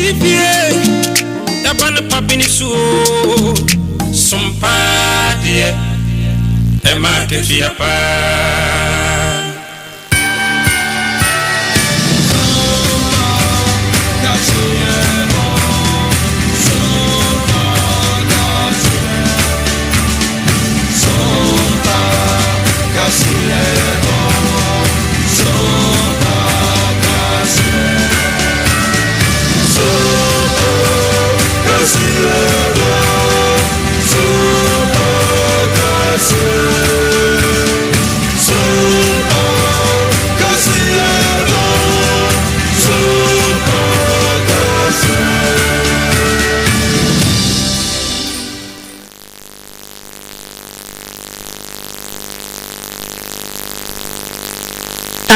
Fie ɛba no pa bi ne so o, som paa deɛ ɛma akatua paa.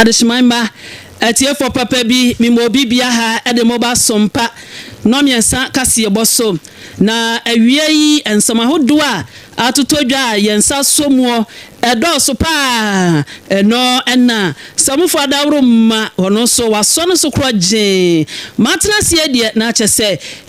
Adehyeman mma, atiefoɔ papa bi, mema obi bia ha de mo ba sompa nnɔmmiɛnsa kaseɛbɔ so. Na awia yi nsɛm ahodoɔ a atotɔ dwa a yɛn nsa sɔ muɔ ɛdɔɔso paa. Ɛno na Samufo adaworo ma ɔno nso wasɔ no so korɔ gyee. Matena aseɛ deɛ na kyɛ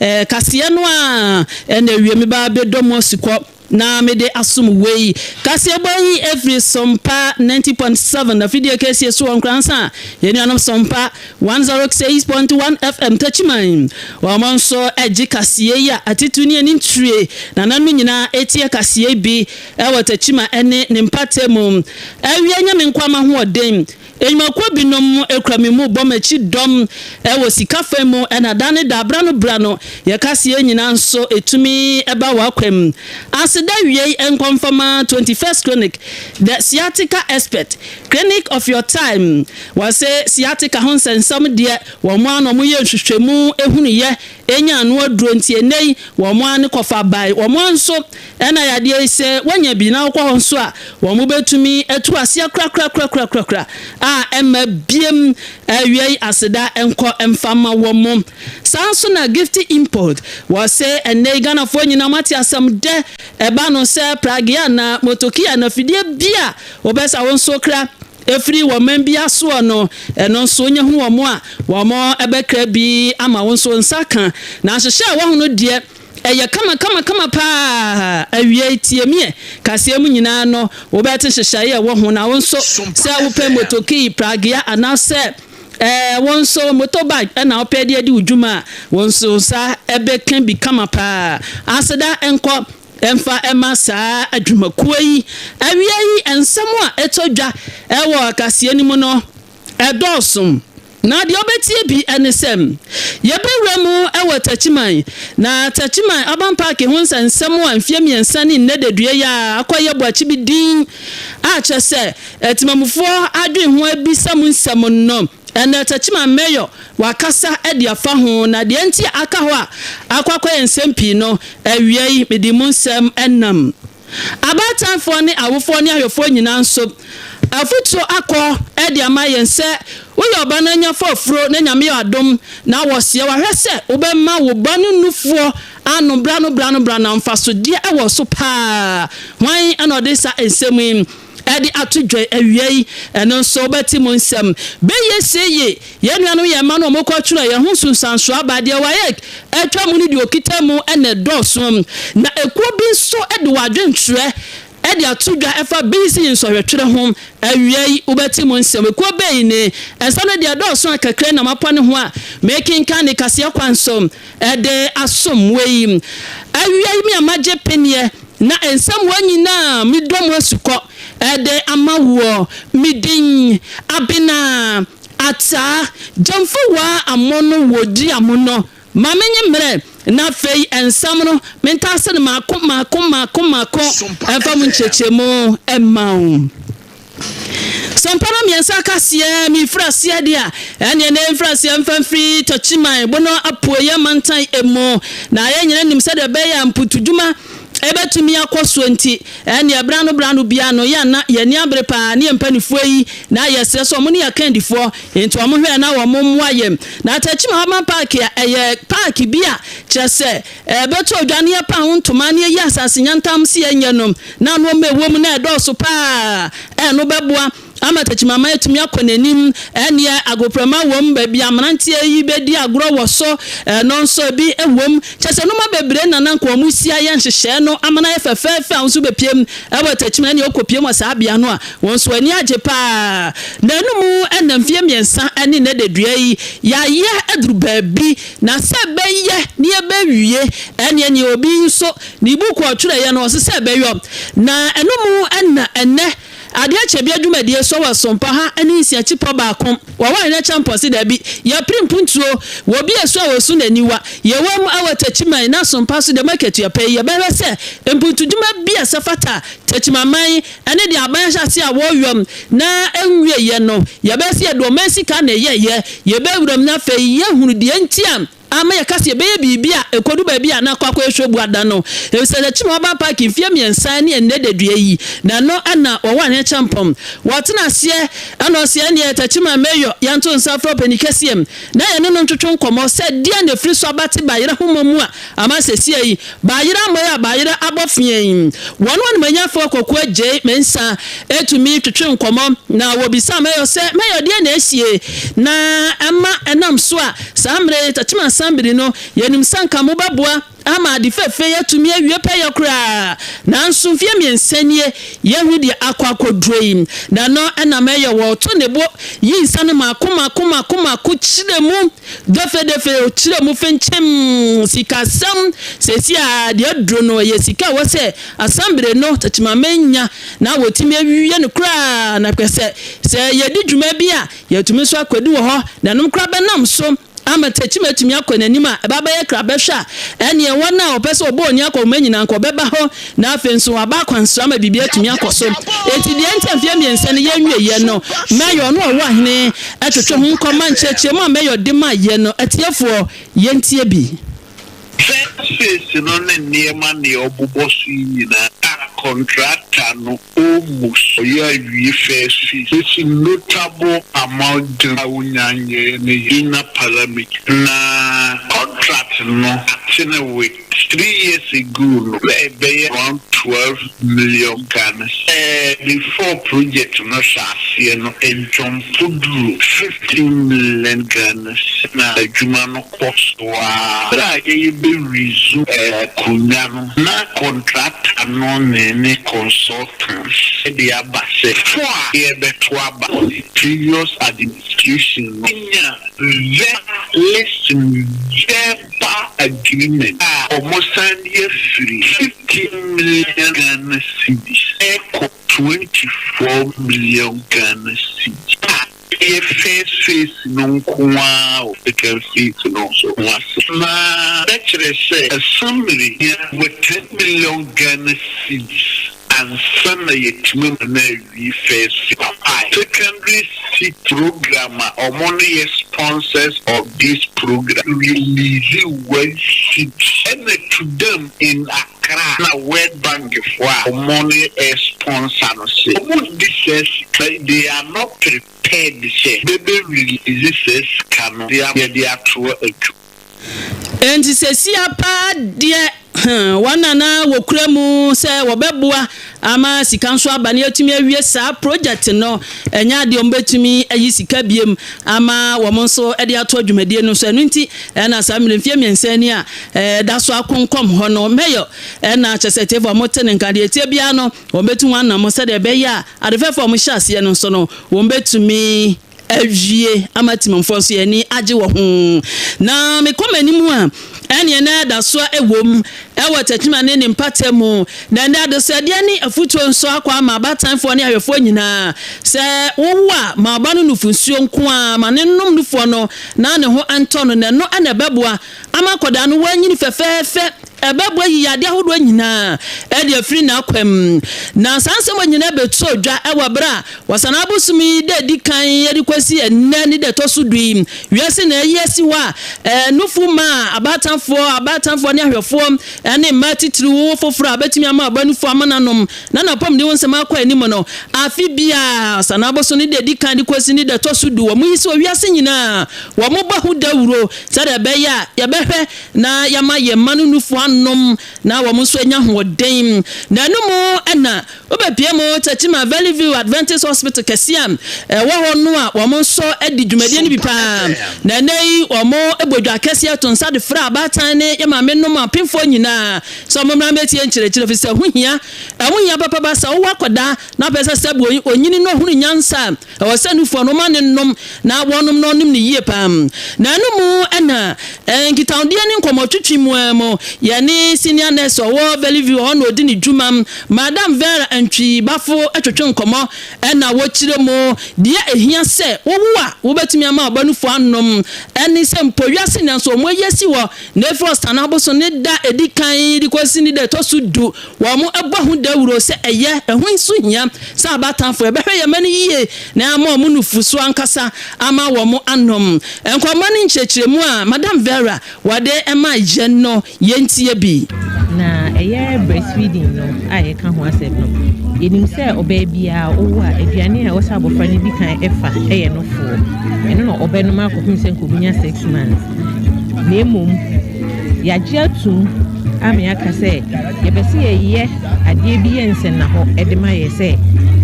sɛ kaseɛ no a ɛna awie me ba bɛdɔ mu asukɔ na mede asom wei. Kaseɛbɔ yi ɛfiri Sompa 90.7 afidie kɛseɛ so wɔ Nkoransa a yɛn nuanom Sompa 106.1 FM Takyiman wɔn nso gye kaseɛ yi a atitiriw ne ani ntire nananom nyinaa ɛtie kaseɛ bi wɔ Tekyima ne ne mpatamu. Awia nya me nkwa m'ahoɔden. Nnwumakuo binom kura me mu bɔ m'akyi dɔm wɔ sika fa mu na da ne da, berɛ ano berɛ ano, yɛ kaseɛ nyinaa nso ɛtumi ba w'akwam. Aseda wiei nkɔmfama 21st Clinic, The Sciatica Expert, Clinic of your time. Wɔse sciatica ho nsɛnsɛm deɛ wɔn ara na wɔyɛ nhwehwɛmu hunuyɛ nya ano aduro nti ɛnnɛ yi wɔn ara ne kɔfa bae. Wɔn ara nso Ɛna yadeɛ yi sɛ woanya bi na wokɔ hɔ nso a, wɔbɛtumi atu aseɛ korakorakorakorakora a ɛmma biem. Awiei aseda nkɔ mfa ma wɔn. Saa nso na Gifty Import, wɔse ɛnnɛ yi Ghanafoɔ nyinaa moate asɛm dɛ ɛba no sɛ pragea anaa motoki anaa afidie bi a wobɛsa wo nso kra ɛfiri wɔ man bi asoɔ no, ɛno nso wonya hu wɔn a, wɔbɛkra bi ama wo nso wo nsa aka. Na nhyehyɛ a ɛwɔ ho no deɛ, Ɛyɛ kama kama kama paa! Awiei, tie me ɛ, kaseɛ mu nyinaa no, wobɛte nhyehyɛeɛ a ɛwɔ ho, na wo nso, sɛ wopɛ motokii, pragea, anaasɛ ɛɛ, wo nso motorbike na wopɛ de adi wo dwuma a, wo nso wo nsa bɛka bi kama paa. Aseda nkɔ mfa mma saa adwumakuo yi. Awiei, nsɛm a ɛtɔ dwa wɔ kaseɛ no mu no, Ɛdɔɔso. Na deɛ wobɛtie bi ne sɛ, yɛbɛwura mu wɔ Techiman, na Techiman Urban Park ho nsɛnsɛm a mfeɛ mmiɛnsa ne nnɛ dadua yi ara akɔyɛ boakye bi din a kyerɛ sɛ atemamufoɔ adwene ho abisa mu nsɛm no, ɛnnɛ Techiman Mayor wakasa de afa ho, na deɛ nti a aka hɔ a akɔ akɔyɛ nsɛm pii no, awia yi mede mu nsɛm nam. Abaatanfoɔ ne awofoɔ ne ahwɛfoɔ nyinaa nso, afotuo akɔ de ama yɛn sɛ woyɛ ɔba no anya fɔfuro na Nyame yɛ adom na wɔseɛ wahwɛ sɛ wobɛma wo ba no nufoɔ ano bra no bra no bra na mfasodeɛ wɔ so paa. Hwan na ɔde saa nsɛm yi de ato dwa awia yi? Ɛno nso wobɛte mu nsɛm. Bɛyɛ sei Yɛn nuanom yɛn mma no a wɔkɔ twerɛ yɛn ho nsunsuansoɔ aba, deɛ WAEC atwa mu ne deɛ ɔkita mu na ɛdɔɔso. Na ekuo bi nso de wɔn adwenkyerɛ de ato dwa ɛfa BECE nsɔhwɛtwerɛ ho. Awia yi wobɛte mu nsɛm. Ekuo bɛn ni? Nsɛm no deɛ ɛdɔɔso a kakra yi na mapa ne ho a merekenkan ne kaseɛ kwan so de asom wei. Awia yi me a magye peneɛ na nsɛm wei nyinaa medɔ mu asukɔ de ama woɔ. Me din Abena. Ataa, Gyamfo waa amono wɔ dua mu no, ma menye mmerɛ, na afei nsɛm no mentaase no maako maako maako maako mfa mu nkyerɛkyerɛmu mma wo. Sɛ mpɛn mmiɛnsa kaseɛ mefiri aseɛ deɛ a, ɛnneɛ na ɛmfiri aseɛ mfa mfiri Tɔkyiman Bono Apueeɛ mantan mu. Na yɛn nyinaa nim sɛdeɛ ɛbɛyɛ a mputudwuma ɛbɛtumi akɔ soɔ nti, Ɛnneɛ berɛ ano berɛ ano biara no, yɛ a na yɛn ani abere pa ara ne yɛn mpanimfoɔ yi, na yɛsrɛ sɛ wɔn ne yɛn akandifoɔ, enti wɔn hwɛ na wɔn mmoa yɛn. Na Techiman Urban Park a ɛyɛ paake bi a kyerɛ sɛ ɛbɛtɔ odwa na yɛpa ho ntoma na yɛyi asase nyantam sɛ yɛnyɛ no, na nnoɔma a ɛwɔ mu no ɛdɔɔso pa ara a ɛno bɛboa. ama Takyimaman atumi akɔ n'anim. Ɛnneɛ agoprama wom, baabi a mmeranteɛ yi bɛdi agorɔ wɔ so, ɛno nso ebi wom. Kyerɛ sɛ nnoɔma bebree na na anka wɔresi ayɛ nhyehyɛɛ no ama no ayɛ fɛfɛɛfɛ a wo nso wobɛpiem wɔ Takyiman ɛnneɛ wokɔpiem wɔ saa bea no a, wo nso w'ani agye pa ara. Na ɛno mu na mfeɛ mmiɛnsa ne nnɛ dadua yi, yɛayɛ aduru baabi, na sɛ ɛbɛyɛ na yɛbɛwie, ɛnneɛ neɛ obi nso ne buuku a ɔtwerɛeɛ no ɔse sɛ ɛbɛyɔ. Na ɛno mu na ɛnnɛ Adeɛ kyɛ bia dwumadie sɔ wɔ sompa ha ne nsia kyipɔ baako wɔ hɔ a yɛn kyɛ mpɔ se dabi yɛ pere mpuntuo wɔ bi ɛsu a wɔ su naniwa yɛ wɔ mu ɛwɔ takyiman na sompa so dɛm akatua pɛ yi yɛ bɛhwɛ sɛ mpuntu dwuma bi a sɛ fata takyimaman ɛne deɛ aban ahyɛ ase a wɔ yɔm na ɛnwie yɛ no yɛ bɛhwɛ sɛ yɛ de ɔman sika na ɛyɛ yɛ yɛ bɛ wuram na afei yɛ hunu deɛ nti a Ama yɛka sɛ yɛbɛyɛ biribi a ɛkɔdu baabi a na akɔ akɔyɛ hwɛbu ada no, efisɛ Akyem Urban Park mfeɛ mmiɛnsa ne ɛnnɛ dadua yi, na ɛno na wɔwɔ Ahene Acheampong. Wɔtena aseɛ ɛna ɔse ɛnneɛ Techiman Mayor yɛnto nsa mfrɛ ɔpanin kɛseɛ na yɛne no ntwetwe nkɔmmɔ sɛ deɛn na ɛfiri so aba te bayerɛ ahoma mu a ama seesei yi bayerɛ ammɔe a bayerɛ abɔ feɛn. Wɔn animuonyamfoɔ Kwaku Adjei Mensah tumi twetwe nkɔmmɔ na wɔbisaa Mayor sɛ Mayor deɛn na asie na ɛma ɛnam so a Saa mmerɛ yi, Techiman Assembly no, yɛnim sɛ anka mobɛboa ama ade fɛfɛ yi atumi awie pɛyɛ koraa. Nanso mfeɛ mmiɛnsa nie, yɛnhu deɛ akɔ akɔduro yi. Na ɛno na mɛyɛ, wɔreto ne bo yi nsa no mmaako mmaako mmaako mmaako kyerɛ mu dɛfɛdɛfɛ, kyerɛ mu fenkyem. Sikasɛm, seesei ara deɛ aduro no, ɛyɛ sika a ɛwɔ sɛ Assembly no, Techiman nya na wɔtumi awie no koraa. Na hwɛ sɛ, sɛ yɛdi dwuma bi a, Yɛatumi nso akɔdi wɔ hɔ, na ɛnom koraa bɛnam so ama Tekyim atumi akɔ n'anim a ɛba bɛyɛ krabɛhwɛ a, ɛneɛ wɔn a wɔpɛ sɛ wɔbɔ oni akɔhoma nyinaa nka wɔbɛba hɔ, na afei nso wɔaba akwansra ama biribi atumi akɔ so. Enti deɛ enti a mfeɛ mmiɛnsa no yɛnwieɛ no, Mayor no a ɔwɔ ahene twetwe ho nkɔma nkyerɛkyerɛmu a Mayor de maeɛ no, atiefoɔ, yɛntie bi. First phase no ne nneɛma nea ɔbobɔ so yi nyinaa a contractor no almost ɔyɛ awie first phase besi notable amount a wonya nyɛɛ no yɛ inner parameter na contract no atene with Three years ago no na ɛbɛyɛ around 12 million Ghana cedis. Before project no hyɛ aseɛ no ɛjumpo duru 15 million Ghana cedis na adwuma no kɔ so ara. Berɛ a yɛbɛ resume akonwa no na contractor no ne ne consultants de aba sɛ fo a yɛbɛto aba previous administration no nya verbal listen verbal Ba agreement a wɔsan de afiri 15 million Ghana cedis rekɔ 24 million Ghana cedis a ɛyɛ first phase no nko ara o, second phase no nso ho asɛm. Na bɛkyerɛ sɛ assembly hia over 10 million Ghana cedis ansa na yɛatumi ama no awie. Yi first I secondary seat program a ɔmo no yɛ sponsors of this program release one seat ɛna to them in Accra na World Bank foɔ a ɔmo no yɛ sponsor no se ɔmo nni saa sika yi they are not prepared sɛ bɛbɛ release saa sika no de ama yɛde atoa adwuma. Enti sesia paa deɛ, wɔn a na wɔkura mu sɛ wɔbɛboa ama sika nso aba na yɛatumi awie saa project no, ɛnyɛ adeɛ wɔbɛtumi ayi sika biem ama wɔn nso de atoa dwumadie no so. Ɛno nti na saa mmerɛ mfeɛ mmiɛnsa ni a ɛda so akonkɔm hɔ no, Mayor na kyerɛ sɛ atiefoɔ a wɔte ne nka deɛ ɛteɛ biara no, wɔbɛtu wɔn anamɔ sɛdeɛ ɛbɛyɛ a ade fɛfɛ a wɔhyɛ aseɛ no nso no, wɔbɛtumi awie ama Timamfoɔ nso yɛn ani agye wɔ ho. Na mekɔ m'anim a, ɛneɛ na ɛda so wom wɔ Techiman ne ne mpata mu. Na ɛnnɛ adesrɛdeɛ ne afutuo nso akɔ ama abatanfoɔ ne ahwɛfoɔ nyinaa sɛ wowo a, ma ɔba no nufosuo nko ara, ma no nnom nufoɔ no na ne ho ntɔ no, na ɛno na ɛbɛboa ama akwadaa no wanyini fɛfɛɛfɛ. Ɛbɛboa ayi yadeɛ ahodoɔ nyinaa de afiri n'akwan mu. Na saa nsɛm wɔ nyinaa bɛtɔ dwa wɔ berɛ a Wɔsanaa bosome yi da edi kan de kɔsi ɛnnɛ ne da ɛtɔ so du yi, wiase na ayi asi hɔ a nufu ma abaatanfoɔ, abaatanfoɔ ne ahwɛfoɔ ne mmaa titiriw foforɔ a bɛtumi ama ɔba nufu ama no anom na n'apɔmuden ho nsɛm akɔ anim no. Afe biara, Ɔsanaa bosome no da edi kan de kɔsi ne da ɛtɔ so du, wɔyi sɛ wɔ wiase nyinaa wɔbɔ ho dawuro sɛdeɛ ɛbɛyɛ a yɛbɛhwɛ na yɛama yɛn mma no nufu anom. anom na wɔn nso anya ahoɔden. Na ɛno mu na wobɛpue mu Techiman Valley View Adventist Hospital kɛseɛ a ɛwɔ hɔ no a wɔn nso di dwumadie no bi paa. Na ɛnnɛ yi wɔbɔ dwa kɛseɛ to nsa de frɛ abaatan ne yɛn maamenom apemfoɔ nyinaa sɛ wɔmmra mmɛtie nkyerɛkyerɛ ɛfiri sɛ ɛho hia. Ɛho hia papapa sɛ wowɔ akwadaa na wopɛ sɛ sɛbe ɔnyini na ɔhunu nyansa a, Ɛwɔ sɛ nufoɔ no wɔma no nom na wɔnom na ɔnom no yie paa. Na ɛno mu na nkitahodeɛ ne nkɔmmɔtwetwe mu ara mu, yɛne senior nurse a ɔwɔ Valley View hɔ na ɔdi ne dwuma, Madam Vera Antwi Bafo twetwe nkɔmmɔ na wɔkyerɛ mu deɛ ɛhia sɛ wowo a wobɛtumi ama wo ba nufoɔ anom ne sɛ mpo wiase nyinaa nso wɔayi asi hɔ na ɛfiri Ɔsannaa boso ne da a ɛdi kan de kɔsi ne da a ɛtɔ so du Wɔbɔ ho dawuro sɛ ɛyɛ, ɛho nso hia sɛ abatanfo yɛbɛhwɛ yɛn mma no yie na yɛama wɔn nufusu ankasa ama wɔn anom. Nkɔmmɔ ne nkyerɛkyerɛmu a Madam Vera wɔde ma yɛn no, yɛntie bi. Na ɛyɛ breastfeeding no a yɛka ho asɛm no, yɛnim sɛ ɔbaa biara ɔwo a, aduane a ɛwɔ sɛ abɔfra no di kan fa yɛ nofoɔ. Ɛno na ɔbɛnom akɔpem sɛ nka ɔbɛnya 6 months. Na mmom, yɛagye atum ama yɛaka sɛ yɛpɛ sɛ yɛyɛ adeɛ bi yɛ nsɛnnahɔ de ma yɛ sɛ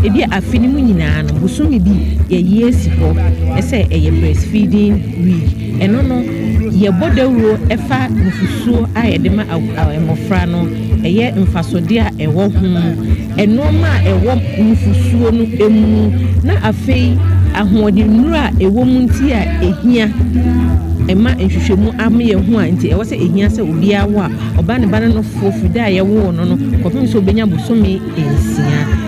ebi afe no mu nyinaa no, bosome bi yɛyi asi hɔ sɛ ɛyɛ breastfeeding week. Ɛno no, yɛbɔ dawuro ɛfa nufusuo a yɛde ma mmɔfra no, ɛyɛ mfasodeɛ a ɛwɔ ho, nneɛma a ɛwɔ nufusuo no mu, na afei ahoɔdennuro a ɛwɔ mu nti a ɛhia ɛma nhwehwɛmu ama yɛn ho a nti ɛwɔ sɛ ɛhia sɛ obiara wɔ a ɔba ne ba no nofoɔ firi da a yɛwoo no no kɔpem sɛ obɛnya bosome 6.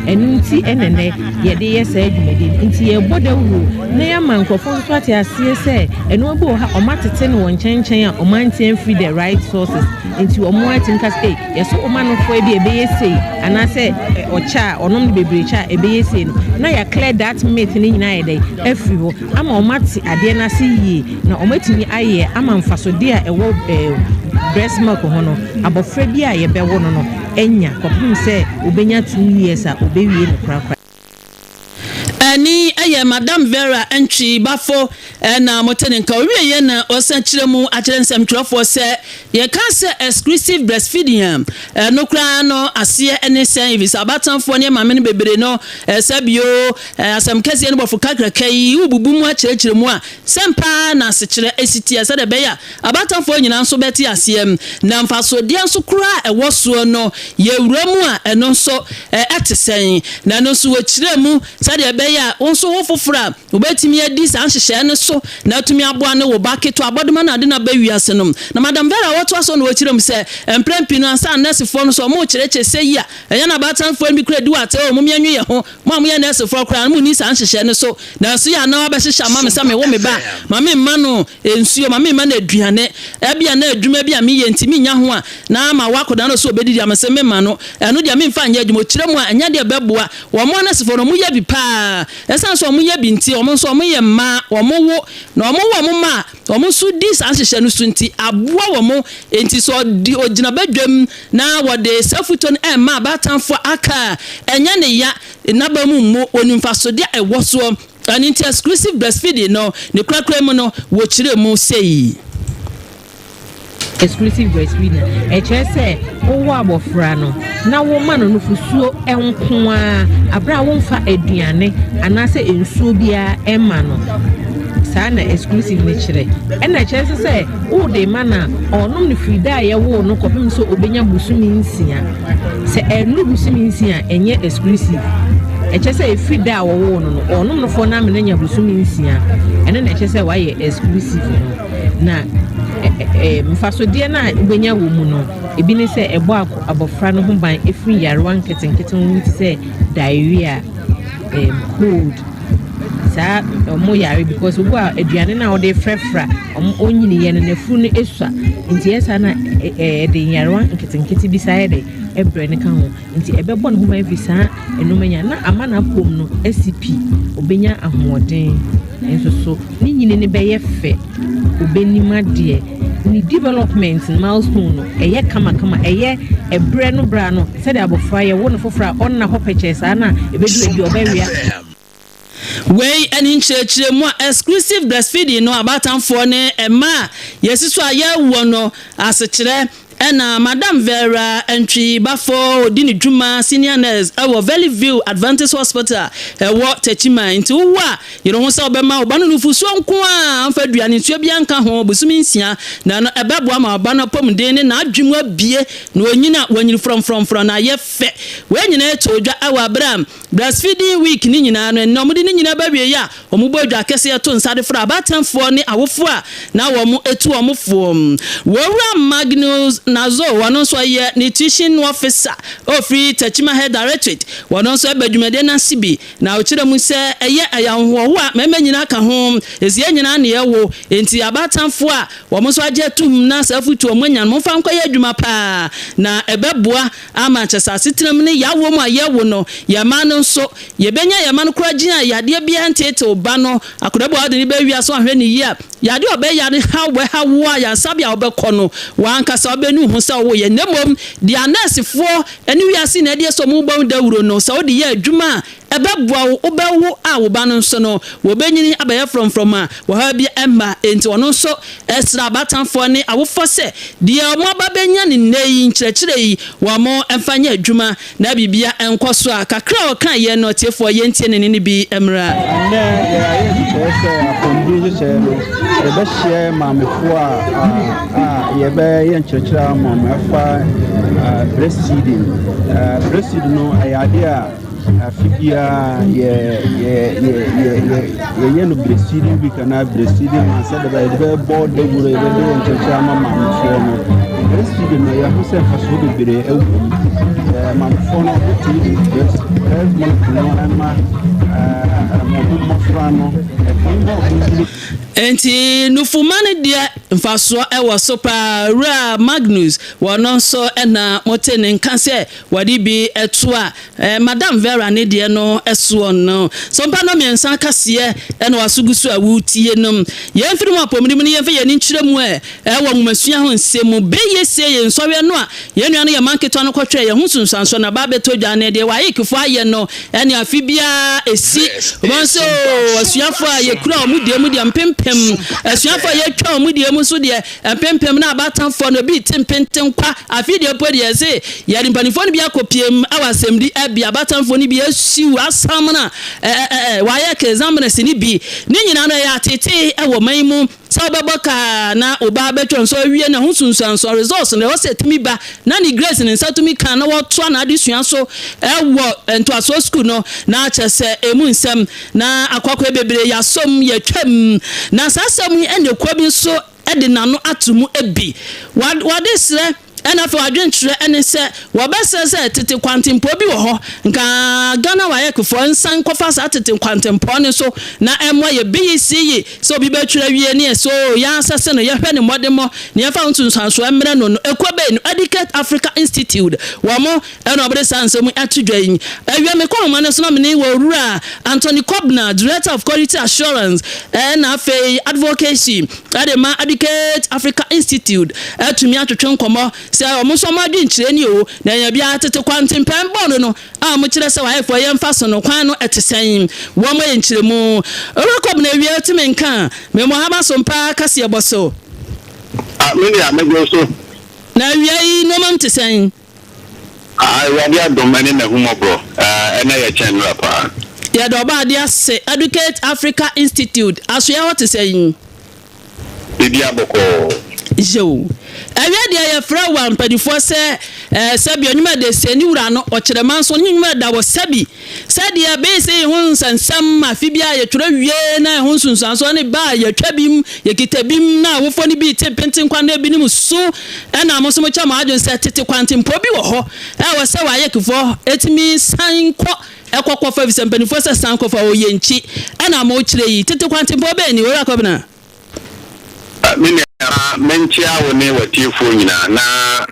Ɛno nti ɛnɛ nɛ yɛde yɛ saa dwumadie no. Nti yɛbɔ dawuro na yɛama nkurɔfoɔ nso ate aseɛ sɛ ɛnoa bi wɔ ha, ɔma tete no wɔ nkyɛnkyɛn a ɔma nte amfiri the right sources, nti ɔmo atumi ka sɛ, ei, yɛsɛ ɔma nofoɔ bi a ɛbɛyɛ sei, anaasɛ ɔkyɛ a ɔnom no bebree kyɛ a ɛbɛyɛ sei no, na yɛ clear that myth no nyinaa yɛ dɛ afiri hɔ ama ɔmo ate adeɛ no ase yie na ɔmo atumi ayɛ ama mfasodeɛ a ɛwɔ breast milk ho no, abɔfra bi a yɛbɛwo no no anya kɔpem sɛ obɛnya 2 years a obɛwie no korakora. Ɛne ɛyɛ Madam Vera Ntwi Bafo ɛna mote ne nka. Owieɛ na ɔsan kyerɛ mu akyerɛ nsɛmtwerɛfoɔ sɛ yɛka sɛ exclusive breastfeeding a, ɛno koraa no aseɛ ne sɛn, ɛfiri sɛ abatanfoɔ ne maame no bebree no ɛsɛ bio asɛm kɛseɛ no bɔfo kakraka yi wobubu mu akyerɛkyerɛ mu a sɛn paa na asekyerɛ ɛsi teɛ, sɛdeɛ ɛbɛyɛ a abatanfoɔ nyinaa nso bɛte aseɛ, na mfasodeɛ nso koraa ɛwɔ soɔ no yɛwura mu a ɛno nso ɛte sɛn, na ɛno nso wɔkyerɛ mu sɛdeɛ ɛbɛyɛ a wo nso wo foforɔ a wobɛtumi adi saa nhyehyɛeɛ no so na atumi aboa ne wo ba ketewa abɔdoma no ade no aba wiase no. Na Madam Vera wɔtoa so na wɔkyerɛ mu sɛ mprɛn pii no ansa nɛɛsefoɔ no so ɔmo kyerɛkyerɛ sɛ yi a ɛyɛ na abatanfoɔ no bi kora di wɔ ate o mo mmiɛnwe yɛ ho, mo a moyɛ nɛɛsefoɔ koraa no mo ni saa nhyehyɛeɛ no so, nanso yɛ anaa wabɛhyehyɛ ama me sɛ mewo me ba ma memma no nsuo, ma memma no aduane, ebia na adwuma bi a meyɛ nti menya ho a na ama wakɔda no so obɛdidi ama sɛ memma no ɛno deɛ memfa nyɛ adwuma. Ɔkyerɛ mu a ɛnyɛ deɛ bɛboa wɔn anɛsefoɔ no. Wɔn yɛ bi paa, ɛsiane sɛ wɔn yɛ bi nti wɔn nso wɔn yɛ mmaa, wɔn wo na wɔn wo wɔn mma a wɔn nso di saa nhyehyɛ no so nti aboa wɔn. Nti sɛ ɔde ogyina badwam na wɔde saa futuo no ɛmma abaatanfoɔ aka a, ɛnyɛ ne ya n'aba mu mmu wɔn mfasodeɛ a ɛwɔ soɔ. Ɛno nti exclusive breastfeeding no ne korakora mu no wɔkyerɛ mu sei. Exclusive breastfeeding ɛkyerɛ sɛ wowɔ abɔfra no na woma no nufusuo nko a abere a womfa aduane anaasɛ nsuo biara ɛma no. Saa na exclusive no kyerɛ. Ɛna ɛkyerɛ sɛ sɛ wode ma no a, ɔnom no firi da a yɛwoo no kɔpem sɛ obɛnya bosome 6. Sɛ ɛnuru bosome 6 a, ɛnyɛ exclusive. Ɛkyerɛ sɛ ɛfiri da a wɔwoo no no, ɔnom no foɔ no amena nya bosome 6, ɛno na ɛkyerɛ sɛ wayɛ exclusive no. Na mfasodeɛ no a wobɛnya wɔ mu no, ebi ne sɛ ɛbɔ abɔfra no ho ban ɛfiri yarewa nketenkete ho te sɛ diarrhea, cold, saa ɔmo yare, because obi a aduane no a wɔde frɛfra ɔmo ɔnyiniiɛ no, n'afuru no esua, nti ɛyɛ saa na ɛde nyarewa nketenkete bi saa yɛ de ɛbrɛ ne ka ho. Nti ɛbɛbɔ ne ho ban firi saa nneɛma nyinaa na ama n'apɔm no asi pi, obɛnya ahoɔden nso so, ne nyini no bɛyɛ fɛ, obɛnim adeɛ, ne development milestone no ɛyɛ kamakama. Ɛyɛ ɛbrɛ no bra no sɛdeɛ abɔfra yɛwo no foforɔ a ɔnna hɔ pɛkyɛɛ saa na ɛbɛduru adi ɔbɛwia. Wei ne nkyerɛkyerɛmu a exclusive breastfeeding no abatanfoɔ ne mmaa a yɛsi so a yɛwɔ no asekyerɛ. Ɛna Madam Vera Antwi Baffour ɔdi ne dwuma Senior Nurse ɛwɔ Valley View Adventist Hospital ɛwɔ Techiman. Nti wowo a, yere ho sɛ wobɛma wo ba no nufosuo nko a, mfa aduane nsuo biara nka ho bosome 6, na ɛno ɛbɛboa ma ɔba no apɔmuden ne n'adwene mu abie na ɔnyini a wanyini frɔmfrɔmfrɔm na ayɛ fɛ. Wei nyinaa ɛtɔ dwa ɛwɔ abere a breastfeeding week ne nyinaa no, ɛnnɛ wɔde ne nyinaa ba wieɛ a, wɔbɔ dwa kɛseɛ to nsa de frɛ abaatanfoɔ ne awofoɔ a na wɔn etu wɔn foɔ. Wɔwura Magnus Nazo, wɔn nso yɛ nutrition officer ofiri Techiman Health Directorate, wɔn nso ɛbɛ dwumadie n'ase bi na ɔkyerɛ mu sɛ ɛyɛ ɛyɛ ahohoɔho a mmarima nyinaa ka ho, esi yɛn nyinaa ne ɛwo nti abaatanfoɔ a wɔn nso agye atum na saa afutuo wɔn anya no, momfa nkɔyɛ adwuma paa na ɛbɛboa ama kyɛ sɛ asetena mu ne yɛawo mu a yɛwo no, yɛn mma no nso yɛbɛnya yɛn mma no kora gyina yadeɛ biara nteetew ba no. Akwadaa bi a wɔde ne bɛwia so ahwɛ ne yie a, yadeɛ a ɔbɛyare ha wɔha wo a yansabea a wɔbɛkɔ no, wankasa ɔbɛnu ho sɛ ɔwɔ yɛ, na mmom deɛ anɛɛsefoɔ ne wiase na ɛdeɛ sɛ ɔmo bɔ dawuro no, sɛ wode yɛ adwuma a, ɛbɛboa wo. Wobɛwo a, wo ba no nso no wɔbɛnyini abɛyɛ frɔmfrɔm a wɔha bi ɛmma. Enti ɔno nso ɛsrɛ abatamfoɔ ne awofoɔ sɛ deɛ ɔmo aba bɛnya ne nnɛ yi nkyerɛkyerɛ yi, wɔn mo mfa nyɛ adwuma na biribia nkɔ so. A kakra a ɔka yɛ no, tiefoɔ, yɛntie ne ne bi mmra. Ɛnnɛ yɛayɛ nhyehyɛeɛ sɛ apɔmuden nhyehyɛeɛ no, yɛbɛhyia maamefoɔ a yɛbɛyɛ nkyerɛkyerɛ ama wɔn ɛfa breastfeeding. Breastfeeding no ɛyɛ adeɛ a afe biara yɛyɛ no breastfeeding week anaa breastfeeding month, sɛdeɛ bɛyɛ yɛde bɛbɔ dawuro, yɛbɛde yɛ nkyerɛkyerɛ ama maamefoɔ no. Breastfeeding no, yɛho sɛ mfasoɔ bebree ɛwɔ mu. Maamefoɔ no wotumi de breast milk no ɛma wɔn mmɔfra no, ɛtumi bɔ wɔn yie. Nti nufuma no deɛ, mfasoɔ ɛwɔ so paa. Wura Magnus, wɔno nso ɛna mote ne nka sɛ wɔde bi ɛto a Madam Vera ne deɛ no ɛsoɔ no so mpa no mmiɛnsa kaseɛ ɛna waso gu so a wotie no. Yɛmfiri mu apɔmuden mu no, yɛmfa yɛn ani nkyerɛ mu ɛ ɛwɔ nwomasua ho nsɛm mu. Bɛyɛ sie yɛn nsɔhwɛ no a yɛn nua no yɛ mma nketewa no kɔtwerɛ yɛn ho nsunsuansoɔ na ba bɛtɔ dwa ne deɛ WAECfoɔ ayɛ no ɛne afe biara ɛsi wɔn nso asuafoɔ a yɛkura wɔn deɛ mu deɛ mpempem, asuafoɔ a yɛtwa wɔn deɛ mu nso deɛ mpempem, na abatamfoɔ no ebi te mpenten kwa. Afe deɛ mpo deɛ ɛsɛ yɛde mpanimfoɔ no bi akɔ piem ɛwɔ asɛmdi ɛbi abatamfoɔ no bi asiw asam na ɛɛ ɛɛ WAEC examiners no bi ne nyinaa no, ɛyɛ atete ɛwɔ man mu sɛ wobɛbɔ kaa na ɔbaa bɛtwa nso awie na ho sunsuanso results no ɛwɔ sɛ tumi ba na ne grades ne nsa tumi ka na wɔtoa n'adesua so ɛwɔ ntoasoɔ sukuu no, na kyerɛ sɛ emu nsɛm na akɔakɔ bebree yɛasom yɛtwam. Na saa asɛm yi, ɛna ekuo bi nso ɛde n'ano ato mu bi wɔde srɛ, ɛna afei wadwenkyerɛ ɛne sɛ wɔbɛsrɛ sɛ tete kwantempɔ bi wɔ hɔ nka Ghana WAECfoɔ nsan kɔfa saa tete kwantempɔ no so na ɛmmoa yɛ BECE yi, sɛ obi bɛtwerɛ wie ne so yɛasɛse no, yɛhwɛ ne mmɔdemmɔ ne yɛmfa ho nsunsuansoɔ mmerɛ no. Ekuo bɛyi no, Educate Africa Institute, wɔn mo ɛna ɔbɛde saa nsɛm yi ato dwa yi. Awia mekɔ ahoma no so na mene wɔwura Anthony Kobna, Director of Quality Assurance ɛna afei Advocacy ɛde ma Educate Africa Institute, atumi atwetwe nkɔmmɔ sɛ ɔmo nso ɔmo adwenkyerɛ ni o, na ɛyɛ biara tete kwantempɛn bɔɔlo no a ɔmo kyerɛ sɛ WAECfoɔ yɛmfa so no, kwan no ɛte sɛn? Wɔn yɛ nkyerɛmu. Owura Kobna, awia tumi nka memmɔ haba so mpa kaseɛ bɔ so. Me nua, megye so. Na awia yi nneɛma m te sɛn? Awurade adom ne n'ahummɔborɔ, ɛnɛ yɛ kyɛn nnora paa. Yɛde ɔba ade ase. Educate Africa Institute asoɛ hɔ te sɛn? Biribi abɔkɔɔ. Yew, awia deɛ yɛfrɛ wa mpanimfoɔ sɛ sɛbi ɔnwuma de sɛ ne wura no ɔkyerɛma nso ne nnwuma da wɔ sɛbi sɛdeɛ bɛyɛ ho nsɛnsɛm. Afe bi a yɛtwerɛ wie na ɛho nsunsuansoɔ ne ba a yɛtwa bi mu, yɛkita bi mu, na awofoɔ no bi te mpenten kwan na ebinom so, ɛna mo nso mokyɛ mo adwene sɛ tete kwantempɔ bi wɔ hɔ ɛwɔ sɛ WAECfoɔ ɛtumi san kɔ ɛkɔkɔfa fi sɛ mpanimfoɔ sɛ san kɔfa ɔyɛ nkyi, ɛna mo kyerɛ yi tete kwantempɔ bɛɛ ni, Owura Kɔbena? Me nua, menkyia wo ne w'atiefoɔ nyinaa na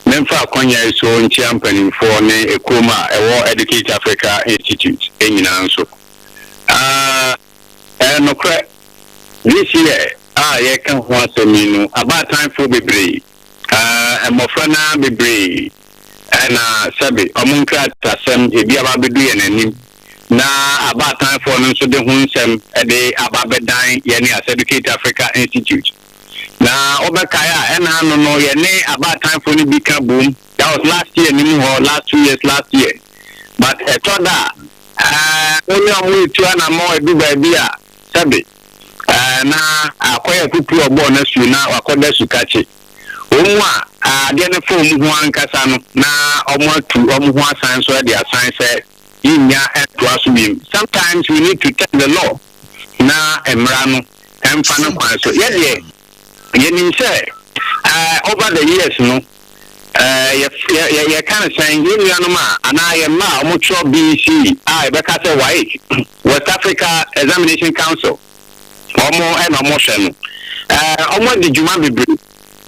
memfa akɔnya yi so nkyia mpanimfoɔ ne ekurom a ɛwɔ Educate Africa Institute nyinaa nso. Ɛyɛ nokorɛ, this year a yɛka ho asɛm yi no, abaatanfoɔ bebree, mmɔfra naa bebree ɛna sɛbe ɔmo nkratasɛm ebi aba abɛdu yɛn anim, na abaatanfoɔ no nso de ho nsɛm de aba abɛdan yɛne as Educate Africa Institute. Na wobɛkae a, ɛna ano no yɛne abaatanfoɔ no bi ka bom. That was last year no mu hɔ, last 2 years, last year. But ɛtɔ da a, wo ne ɔmo etu anammɔn edu baabi a, sɛbe na akɔyɛ kuku ɔbɔɔ no asu na wakɔda sukakye. Wɔn mu a adeɛ no fa wɔn ho ankasa no na wɔn atu wɔn ho asan so de asan sɛ yɛnnya ɛntoa so biem. Sometimes we need to tell the law na mmara no ɛmfa no kwan so. Yɛdeɛ yɛnim sɛ over the years no, yɛka no sɛn, yɛn nuanom a anaa yɛn mma a wɔtwerɛ BECE a yɛbɛka sɛ WAEC, West Africa Examination Council, wɔn ɛna wɔn hwɛ no, wɔn adi dwuma bebree.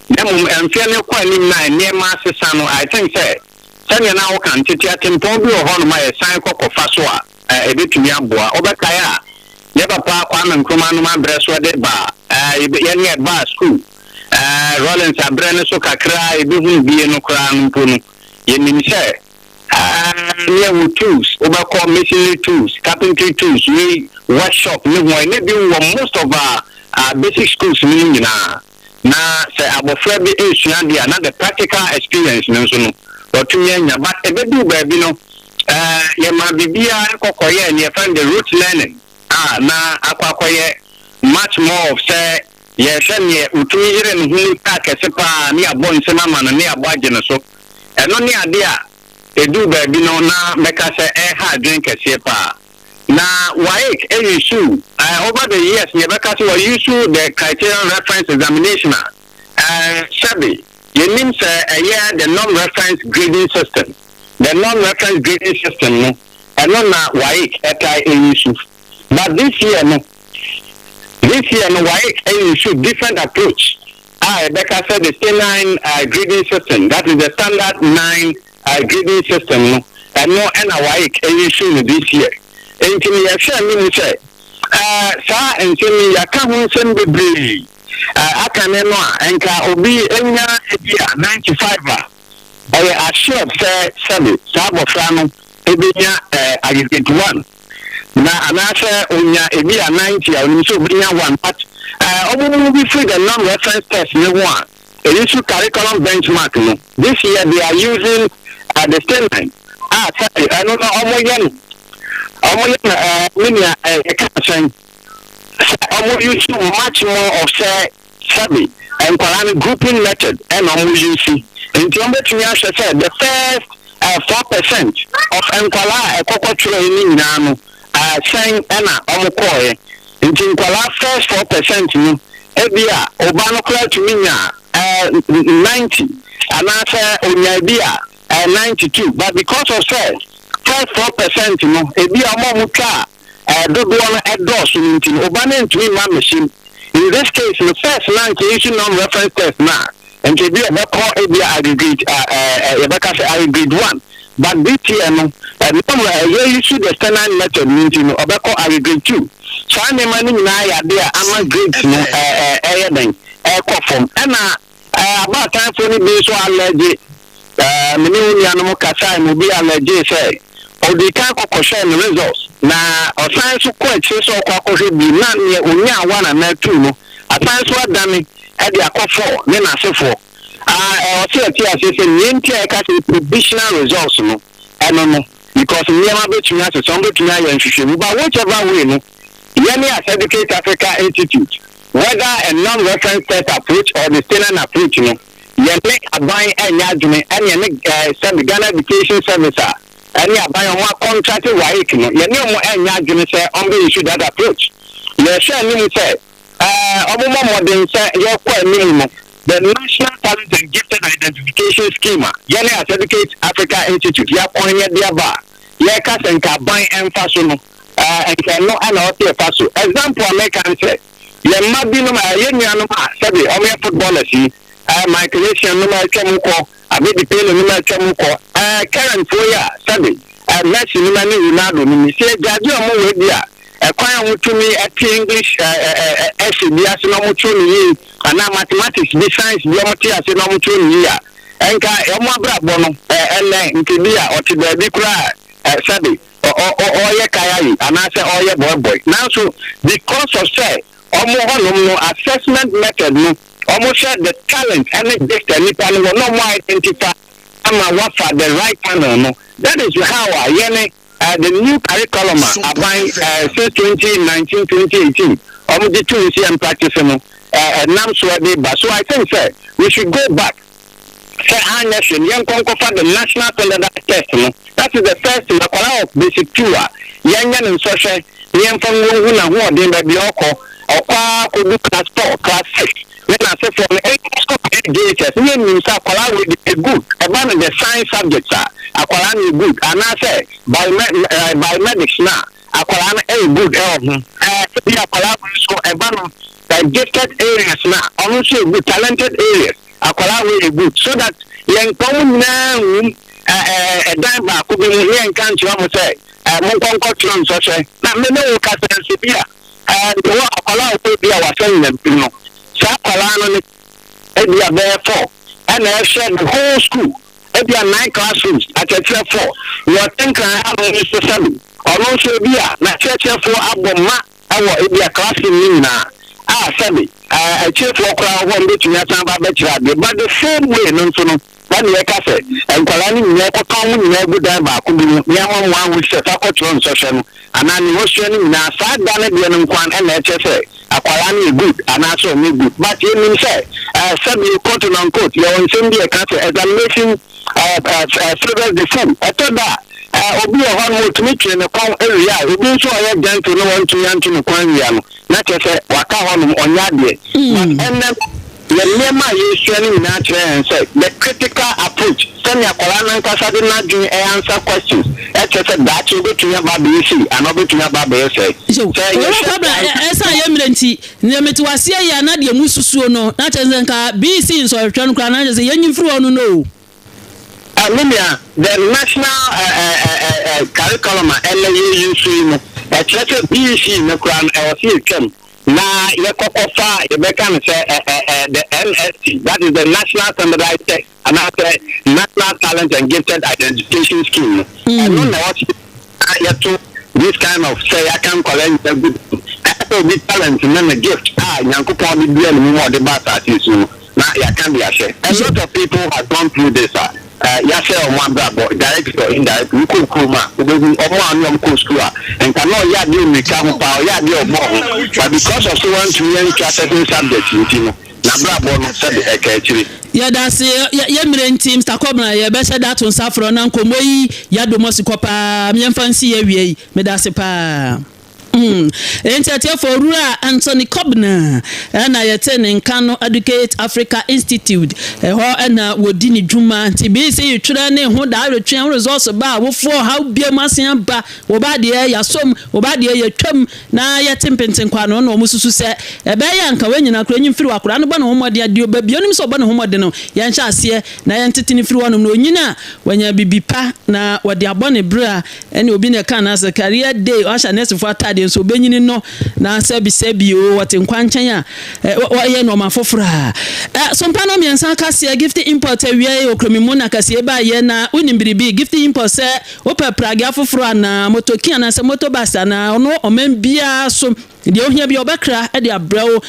Na mmom mfeɛ no kɔ anim na nneɛma asesa no, I think sɛ sɛnea na wɔka ntete atempɔn bi wɔ hɔnom a yɛsan kɔ kɔfa so a, ɛbɛtumi aboa. Wɔbɛkae a, yɛ papa Kwame Nkrumah nom abrɛ so de ba yɛne ɛbaa school, Rawlings abrɛ no so kakra, ebɛhunu bie no koraa no mpo no, yɛnim sɛ ne yɛwɔ tools, wobɛkɔ masonry tools, carpentry tools, wei workshop ne ho ɛne bi wɔ most of our basic schools no mu nyinaa. Na sɛ abɔfra bi esua deɛ a, na the practical experience no nso no wɔtumi anya. But ɛbɛduru baabi no, yɛma biribiara kɔkɔyɛ ne yɛfrɛ no the rote learning a, na akɔ akɔyɛ much more of sɛ yɛhwɛ neɛ otumi yere ne ho mu kaa kɛse paa ne abɔ nsɛm ama no ne abɔ agye no so. Ɛno ne ade a ɛduru baabi no na mɛka sɛ ɛha adwene kɛseɛ paa. Na WAEC ɛuse over the years, yɛbɛka sɛ wɔuse the criterion reference examination a, sɛbe yɛnim sɛ ɛyɛ the norm reference grading system. The norm reference grading system no, ɛno na WAEC ɛtae ɛuse. But this year no, WAEC ɛuse different approach a yɛbɛka sɛ the stanine grading system, that is the standard nine grading system no. Ɛno ɛna WAEC ɛuse no this year. Nti no yɛhwɛ anim sɛ saa nsɛm yi, yɛaka ho nsɛm bebree. Aka ne no a, nka obi anya ebi a 95 a, ɔyɛ assured sɛ sɛbe saa abɔfra no ebenya aggregate 1, na anaasɛ onya ebi a 90 a, onim sɛ obenya 1. But ɔmo mu bi firi the norm reference test ne ho a eyi nso curriculum benchmark no, this year they are using the stanine a, sɛbe ɛno no ɔmo yɛ no ne nea yɛka sɛn sɛ ɔmo use much more of sɛ sɛbe nkwadaa no grouping method ɛna ɔmo use. Nti ɔmo bɛtumi ahwɛ sɛ the first 4% of nkwadaa a ɛkɔkɔ twerɛ yi ne nyinaa no, sɛn ɛna ɔmo kɔɔɛ. Nti nkwadaa first 4% no, ebi a ɔba no koraa tumi nya 90 anaasɛ onya ebi a 92, but because of sɛ first 4% no, ebi a ɔmo a ɔmo twa a dodoɔ no ɛdɔɔso no nti no, ɔba no ntumi mma machine. In this case no, first na nka use norm reference test na nka ebi a ɛbɛkɔ ebi a aggregate ɛɛ yɛbɛka sɛ aggregate 1, but this year no, norm ɛyɛ use the stanine method no nti no, ɔbɛkɔ aggregate 2. Saa nneɛma no nyinaa yɛ ade a ama grades no ɛyɛ den ɛkɔ fam. Ɛna abaatanfoɔ no bi nso alɛgye, mene wo nuanom kasa mu bi alɛgye sɛ ɔde kan kɔkɔhwɛ ne results na ɔsan so kɔ akyire sɛ ɔkɔ akɔhwɛ bi na neɛ onya 1 anaa 2 no asan so adane ɛde akɔ 4 ne n'asefoɔ. Ɔsɛ ɛte ase sɛ nea nti a ɛka sɛ provisional results no, ɛno no because nneɛma bɛtumi asesa, wɔn bɛtumi ayɛ nhwehwɛmu. But whichever way no, yɛne as Educate Africa Institute, whether a norm reference test approach or the stanine approach no, yɛne aban ɛnyɛ adwene, ɛne yɛne sɛbi Ghana Education Service a ɛne aban ɔmo acontract WAEC no, yɛne ɔmo ɛnyɛ adwene sɛ ɔmo bɛ issue that approach. Yɛhwɛ anim sɛ ɔmo mɔ mmɔden sɛ yɛkɔ anim no, the National Talent and Gifted Identification Scheme a yɛne as Educate Africa Institute yɛakɔn yɛde aba a yɛka sɛ nka aban ɛmfa so no, nka ɛno ɛna ɔte ɛfa so. Example a mɛka n sɛ yɛn mma binom a yɛn nuanom a sɛbi ɔmo yɛ footballers yi, Michael Essien nom a atwa mu kɔ, Abedi Pele nom a atwa mu kɔ, current foɔ yi a sɛbi Messi nom ne Ronaldo nom yi, sɛ yɛgyagye ɔmo wɔ bi a ɛkwan a wɔtumi ɛte English ɛhyɛ bi ase na wɔtwerɛ no yie, anaa mathematics bi, science bi wɔte ase na wɔtwerɛ no yie a, ɛnka wɔn abrabɔ no ɛnɛ nke bi a ɔte baabi koraa, sɛbi ɔyɛ kaya yi anaasɛ ɔyɛ bɔɛbɔɛ. Nanso because of sɛ ɔmo hɔnom no assessment method no Ɔmo hwɛ the talent ɛne gift a nipa no wɔ na ɔmo identify ama wafa the right channel no. That is how a yɛne the new curriculum a aban since 2019, 2018 ɔmo de tu nsi yɛn practice no ɛnam so ɛde ba. So I think sɛ we should go back sɛ anyɛ hwɛ no, yɛnkɔ nkɔfa the National Standardized Test no. That is the first thing. Akwadaa of basic two a, yɛnyɛ ne nsɔhwɛ na yɛmfa nwohu n'ahoɔden baabi a ɔkɔ. Ɔkɔ ara kɔdu class four, class six ne n'asefoɔ no, ɛyɛ school JHS ne yɛnim sɛ akwadaa wei de yɛ good. Ɛba no the science subjects a, akwadaa no yɛ good, anaasɛ biomedics no a, akwadaa no ɛyɛ good ɛwɔ ho. Bi akwadaa wei nso, ɛba no gifted areas no a, ɔno nso yɛ good, talented areas, akwadaa wei yɛ good, so that yɛn nkɔm nyinaa nwum ɛdan baako bi mu ne yɛnka nkyerɛ mo sɛ monkɔ nkɔtwerɛ nsɔhwɛ. Na me ne wo kasa nso bi a wɔ akwadaa a ɔkɔ bi a wasɛ nyinampim no, saa akwadaa no ne ebi a bɛyɛ four ɛna ɛhwɛ the whole school, ebi a nine classrooms, akyerɛkyerɛ four. Wɔ ɔte ha no nso sɛbi ɔno nso ebi a n'akyerɛkyerɛfoɔ abɔ mma ɛwɔ ebi a classroom no nyinaa a sɛbi akyerɛfoɔ koraa hɔ mbɛtumi asan ba abɛkyerɛ adeɛ. But the same way no nso no, wɔne yɛka sɛ nkwadaa no nyinaa kɔtɔn mu nyinaa gu dan baako bi mu ne ama mu ahu sɛ fa kɔtwerɛ nsɔhwɛ no anaa ne wɔsua no nyinaa saa da no deɛ no nkwan ɛna ɛkyɛ sɛ akwadaa no yɛ good anaasɛ ɔnyɛ good. But yɛnim sɛ sɛbi, quote and unquote, yɛwɔ nsɛm bi yɛka sɛ examination favours the fool. Ɛtɔ da a, obi wɔ hɔ no otumi twe ne kɔn awia a, obi nso a ɔyɛ gentle no wɔntumi anto ne kɔn awia no, na kyerɛ sɛ waka hɔ nom ɔnyɛ adeɛ. But ɛnɛ yɛ nneɛma a yɛsua no nyinaa kyerɛ yɛn sɛ the critical approach, sɛnea akwadaa nankasa de n'adwene ɛyɛ answer questions, ɛkyerɛ sɛ daakye obetumi aba abɛyɛ sei anaa obetumi aba abɛyɛ sɛ. So owura Kwabra, ɛsan yɛ mmerɛ nti nea mete waseɛ yɛ ana deɛ mu susuo no na kyerɛ sɛ nka BECE nsɔhwɛ no koraa na kyerɛ sɛ yɛnyi mfiri hɔ no o. Minia, the national curriculum a ɛnɛ yɛ use yi no, ɛkyerɛ sɛ BECE no koraa no ɛwɔ sɛ yɛtwam na yɛkɔkɔ fa yɛbɛka no sɛ the NST, that is the National Standardized Test anaasɛ National Talent and Gifted Identification Scheme no. Ɛno na ɛwɔ sɛ yɛto this kind of sɛ yɛaka nkɔla nyina gu ɛsɛ obi talent ne ne gift a Nyankopɔn de dua ne mu ma ɔde ba asase so no na yɛaka de ahyɛ. A lot of people have gone through this a yɛahyɛ ɔmo abrabɔ directly or indirectly. Wokɔ kurom a, wobɛhu ɔmo a ne ɔmo kɔ school a, nka na ɔyɛ adeɛ mmirika ho paa, ɔyɛ adeɛ ɔbɔ ho, but because of so wantumi antwa certain subject nti no, n'abrabɔ no sɛde ɛka akyire. Yɛda ase. Yɛ mmerɛ nti, Mr Kɔbena, yɛbɛhyɛ da ato nsa frɛ na nkɔmmɔ yi yɛadom asikɔ paa. Yɛmfa nsi yɛ awie yi. Meda ase paa. Nti atiefo, Owura Anthony Kɔbena ɛna yɛte ne nka no, Educate Africa Institute ɛhɔ ɛna wɔdi ne dwuma. Nti BECE twerɛ ne ho daa retwɛn ho results ba a, wofoɔ haw bia mu asen aba wɔba deɛ yɛasom, wɔba deɛ yɛtwam na yɛte mpentenkwa no na wɔn susu sɛ ɛbɛyɛ anka wɔn nyinaa kora enyi mfiri wɔ akwadaa no bɔ ne ho mmɔden adeɛ baabi onim sɛ ɔbɔ ne ho mmɔden no, yɛnhyɛ aseɛ na yɛntete ne firi hɔnom na onyina a wɔnya bibi pa na wɔde abɔ ne bere a ɛne obi na ɛka na sɛ career day ɔahyɛ nɛɛsefoɔ ataadeɛ nso obɛnyini no na sɛbi sɛbi o wɔte nkwankyɛn a wɔyɛ nneɛma foforɔ a sompa no mmiɛnsa kaseɛ. Gift Import awia yi okromi mu na kaseɛ baayɛ na wonim biribi. Gift Import sɛ wopɛ pragea foforɔ anaa motoki anaasɛ motor bus anaa ɔno ɔman biara so deɛ ohia bi ɔbɛkra de abrɛ wo.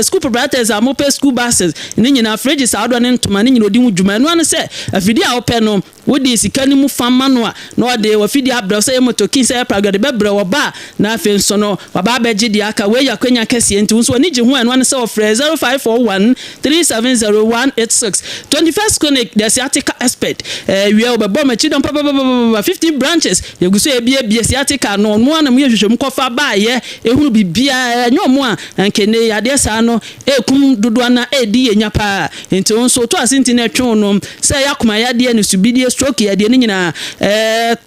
School proprietors a mopɛ school buses ne nyinaa, fridges ahodoɔ ne ntoma ne nyinaa, odi ho dwuma. Ɛno ano sɛ afidie a wopɛ no, wode sika no mu fa ma no a, na ɔde wafidie abrɛ wo, sɛ yɛ motokin, sɛ yɛ pragea, de bɛbrɛ wɔ ba a, na afei nso no waba abɛgye deɛ aka. Wei yɛ akwanya kɛseɛ nti wo nso w'ani gye ho a, ɛno ano sɛ wɔfrɛ 0541 370186. 21st Clinic, the sciatica expert, wie wɔbɛbɔ m'akyi dɔm papapapapa. 15 branches yɛgu so ebiebie sciatica no. Ɔno a na mo yɛ hwehwɛmu kɔfa baayɛ ehunu biribiara ɛnyɛ ɔmo a nkene yadeɛ saa no ekum dodoɔ na edi yɛ nya paa. Nti wo nso to ase nti na ɛtwe no sɛ ɛyɛ akoma yadeɛ ne subidie, stroke yadeɛ ne nyinaa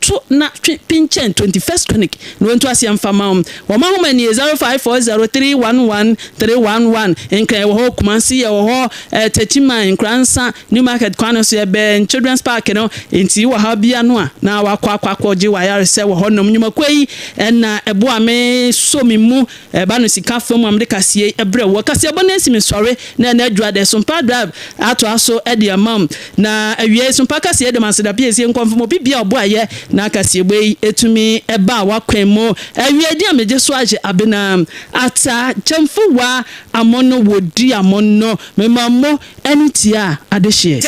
to na twe pinkyɛn 21st Clinic na wɔntu aseɛ mfa ma wɔn. Wɔn ahoma nie: 0540311311. Nkran wɔ hɔ, Kumasi yɛ wɔ hɔ, Techiman, Nkoransa, New Market kwan no so yɛbɛn Children's Park no. Nti wɔ ha bia no a na wakɔ akɔ akɔgye wayare sɛ wɔ hɔnom. Nnwumakuo yi ɛna ɛboa me so me mu. Ɛba no sika fam a, mede kaseɛ yi brɛ wo. Kaseɛbɔ no asi me sɔre na ɛnɛ adwuma de Sompa Drive atoa so de ama wo. Na awiei Sompa kaseɛ de ma aseda piesie nkɔmfom obi bia ɔboa yɛ na kaseɛbɔ yi ɛtumi ɛbaa w'akwan mu. Awiei din a megye so agye Abena Atta Gyamfo wa amono wɔdi amono mema mo ɛne tia adehyeɛ.